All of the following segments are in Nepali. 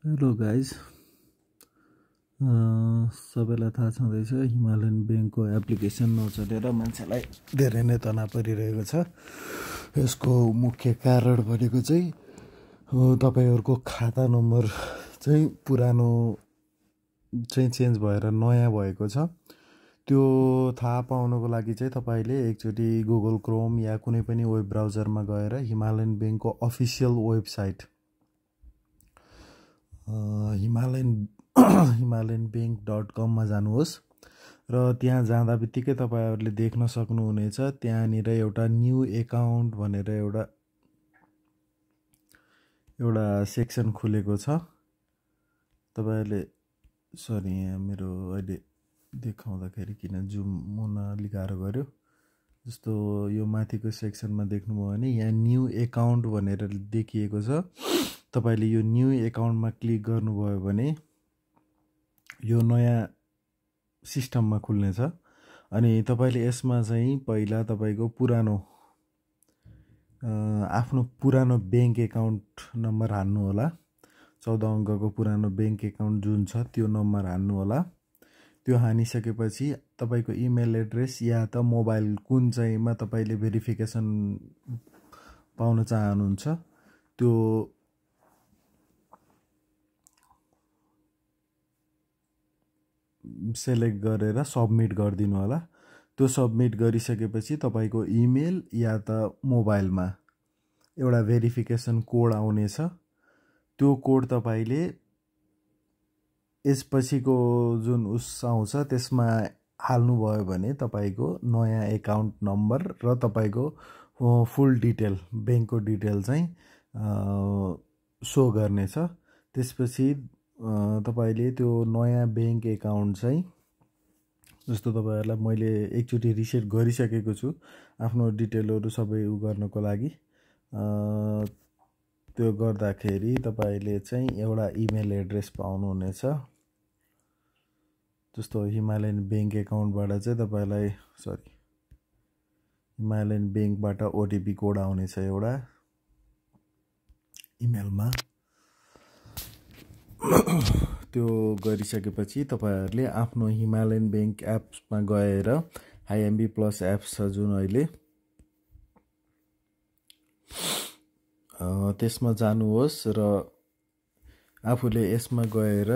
हेलो गाइज, सबैलाई थाहा छँदैछ हिमालयन ब्याङ्कको एप्लिकेसन नचलेर मान्छेलाई धेरै नै तनाव परिरहेको छ। यसको मुख्य कारण भनेको चाहिँ तपाईँहरूको खाता नम्बर चाहिँ पुरानो चाहिँ चेन्ज भएर नयाँ भएको छ। त्यो थाहा पाउनको लागि चाहिँ तपाईँले एकचोटि गुगल क्रोम या कुनै पनि वेब ब्राउजरमा गएर हिमालयन ब्याङ्कको अफिसियल वेबसाइट himalanbank.com मा जानुहोस् र त्यहाँ जाँदा बित्तिकै तपाईँहरूले देख्न सक्नुहुनेछ त्यहाँनिर एउटा न्यू एकाउन्ट भनेर एउटा सेक्सन खुलेको छ। तपाईँहरूले सरी, यहाँ मेरो अहिले देखाउँदाखेरि किन जुम हुन अलिक गाह्रो गर्यो। जस्तो यो माथिको सेक्सनमा देख्नुभयो भने यहाँ न्यू एकाउन्ट भनेर देखिएको छ। तपाईले यो न्यू एकाउन्टमा क्लिक गर्नुभयो भने यो नयाँ सिस्टममा खुल्नेछ। अनि तपाईले यसमा चाहिँ पहिला तपाईको आफ्नो पुरानो ब्याङ्क एकाउन्ट नम्बर हाल्नु होला। 14 अङ्कको पुरानो ब्याङ्क एकाउन्ट जुन छ त्यो नम्बर हाल्नु होला। त्यो हानिसकेपछि तपाईको इमेल एड्रेस या त मोबाइल कुन चाहिँमा तपाईले भेरिफिकेसन पाउन चाहनुहुन्छ त्यो सेलेक्ट गरेर सबमिट गरिदिनु होला। त्यो सबमिट गरिसकेपछि तपाईको इमेल या त मोबाइलमा एउटा भेरिफिकेसन कोड आउनेछ। त्यो कोड तपाईले यसपछिको जुन आउँछ त्यसमा हाल्नुभयो भने तपाईको नयाँ एकाउन्ट नम्बर र तपाईको फुल डिटेल ब्याङ्कको डिटेल चाहिँ सो गर्नेछ। त्यसपछि तपाईले त्यो नयाँ ब्याङ्क एकाउन्ट चाहिँ जस्तो तपाईहरुलाई मैले एकचोटि रिसेट गरिसकेको छु आफ्नो डिटेलहरु सबै गर्नको लागि। त्यो गर्दाखेरि तपाईले चाहिँ एउटा इमेल एड्रेस पाउनुहुनेछ। जस्तो हिमालयन ब्याङ्क एकाउन्टबाट चाहिँ तपाईलाई हिमालयन ब्याङ्कबाट ओटिपी कोड आउनेछ एउटा इमेलमा। त्यो गरिसकेपछि तपाईहरुले आफ्नो हिमालयन ब्याङ्क एप्समा गएर आइएमबी प्लस एप्स छ जुन अहिले त्यसमा जानुहोस् र आफूले यसमा गएर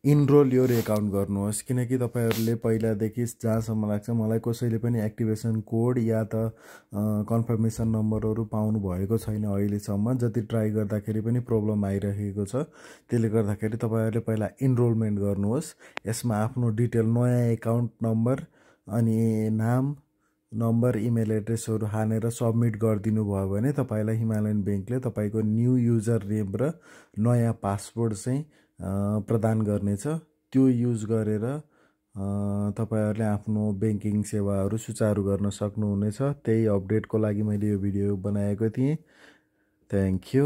इनरोल योर एकाउन्ट गर्नुहोस्। किनकि तपाईहरुले पहिलादेखि जहाँसम्म लाग्छ मलाई कसैले पनि एक्टिभेसन कोड या त कन्फर्मेसन नम्बरहरु पाउनु भएको छैन अहिलेसम्म। जति ट्राई गर्दाखेरि पनि प्रब्लम आइरहेको छ। त्यसले गर्दाखेरि तपाईहरुले पहिला इनरोलमेन्ट गर्नुहोस्। यसमा आफ्नो डिटेल नयाँ एकाउन्ट नम्बर अनि नाम नम्बर इमेल एड्रेसहरु हालेर सबमिट गरिदिनु भयो भने तपाईलाई हिमालयन ब्याङ्कले तपाईको न्यू युजर नेम र नयाँ पासवर्ड चाहिँ प्रदान गर्नेछ। त्यो युज गरेर तपाईहरुले आफ्नो ब्याङ्किङ सेवाहरु सुचारु गर्न सक्नुहुनेछ। त्यही अपडेटको लागि मैले यो भिडियो बनाएको थिएँ। Thank you.